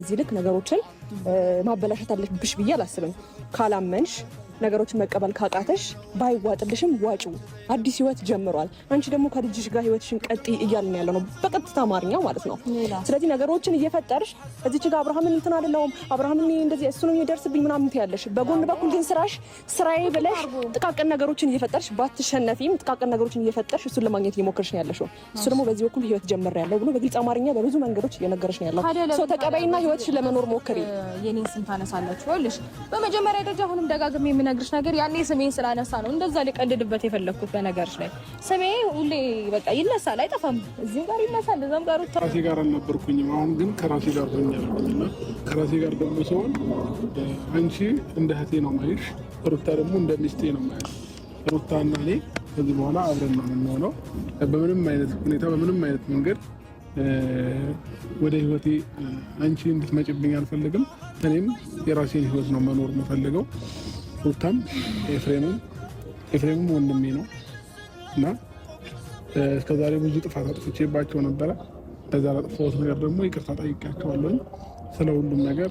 በዚህ ልክ ነገሮችን ማበላሸት አለብሽ ብዬ አላስብም። ካላመንሽ፣ ነገሮችን መቀበል ካቃተሽ፣ ባይዋጥልሽም ዋጪው። አዲስ ህይወት ጀምሯል። አንቺ ደግሞ ከልጅሽ ጋር ህይወትሽን ቀጥይ እያልን ያለ ነው፣ በቀጥታ አማርኛ ማለት ነው። ስለዚህ ነገሮችን እየፈጠርሽ እዚች ጋር አብርሃምን እንትን አይደለሁም፣ አብርሃምን እንደዚህ እሱ ነው የሚደርስብኝ ምናምን ትያለሽ። በጎን በኩል ግን ስራሽ ስራዬ ብለሽ ጥቃቅን ነገሮችን እየፈጠርሽ፣ ባትሸነፊም ጥቃቅን ነገሮችን እየፈጠርሽ እሱን ለማግኘት እየሞከርሽ ነው ያለሽው። እሱ ደግሞ በዚህ በኩል ህይወት ጀምሬያለሁ ብሎ በግልጽ አማርኛ በብዙ መንገዶች እየነገረሽ ነው ያለው። ሰው ተቀበይና ህይወትሽን ለመኖር ሞክሪ። የኔን ስም ታነሳላችሁ። ይኸውልሽ፣ በመጀመሪያ ደረጃ አሁንም ደጋግሜ የምነግርሽ ነገር ያኔ ስሜን ስላነሳ ነው እንደዛ ሊቀልድበት የፈለግኩት። በነገርሽ ላይ ስሜ ሁሌ በቃ ይነሳል፣ አይጠፋም። እዚህም ጋር ይነሳል፣ እዛም ጋር። ከራሴ ጋር አልነበርኩኝም። አሁን ግን ከራሴ ጋር ሆኛለሁና ከራሴ ጋር ደግሞ ሲሆን አንቺ እንደ እህቴ ነው የማይሽ፣ ሩታ ደግሞ እንደ ሚስቴ ነው የማይሽ። ሩታ እና እኔ ከዚህ በኋላ አብረን ነው የምንሆነው። በምንም አይነት ሁኔታ፣ በምንም አይነት መንገድ ወደ ህይወቴ አንቺ እንድትመጭብኝ አልፈልግም። እኔም የራሴን ህይወት ነው መኖር የምፈልገው። ሩታም ኤፍሬምም፣ ኤፍሬምም ወንድሜ ነው እና እስከዛሬ ብዙ ጥፋት አጥፍቼባቸው ነበረ። በዛ ላጥፋሁት ነገር ደግሞ ይቅርታ ጠይቄያቸዋለሁኝ ስለ ሁሉም ነገር።